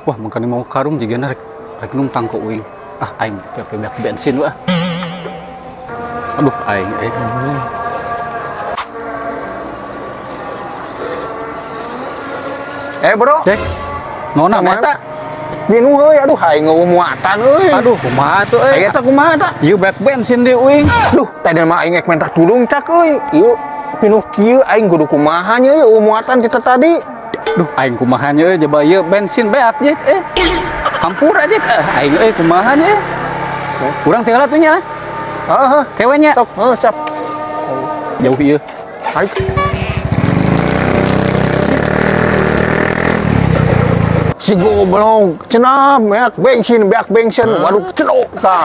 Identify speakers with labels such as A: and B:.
A: Wah, makanya mawa karung juga rek rek numpang ku uing. Ah, aing teh beak bensin wah. Aduh, aing eh.
B: Eh, bro.
A: Cek. Nona
B: Kemana?
A: mata.
B: Pinuh euy, aduh aing eueuh muatan euy.
A: Aduh, kumaha tuh euy?
B: Aya teh kumaha tah?
A: Ieu beak bensin di uing.
B: Aduh, tadi mah aing ek minta tulung cak euy. Ieu pinuh kieu aing kudu kumaha nya euy muatan kita tadi.
A: Duh, aing kumaha nya euy jaba ieu bensin beak je eh. Hampura aja eh aing euy kumaha nya. Urang tinggal atuh nya lah.
B: Heeh,
A: Kewe nya.
B: sok, heuh siap.
A: Jauh ieu.
B: Aing. Si goblok, cenah beak bensin, waduh cenok tah.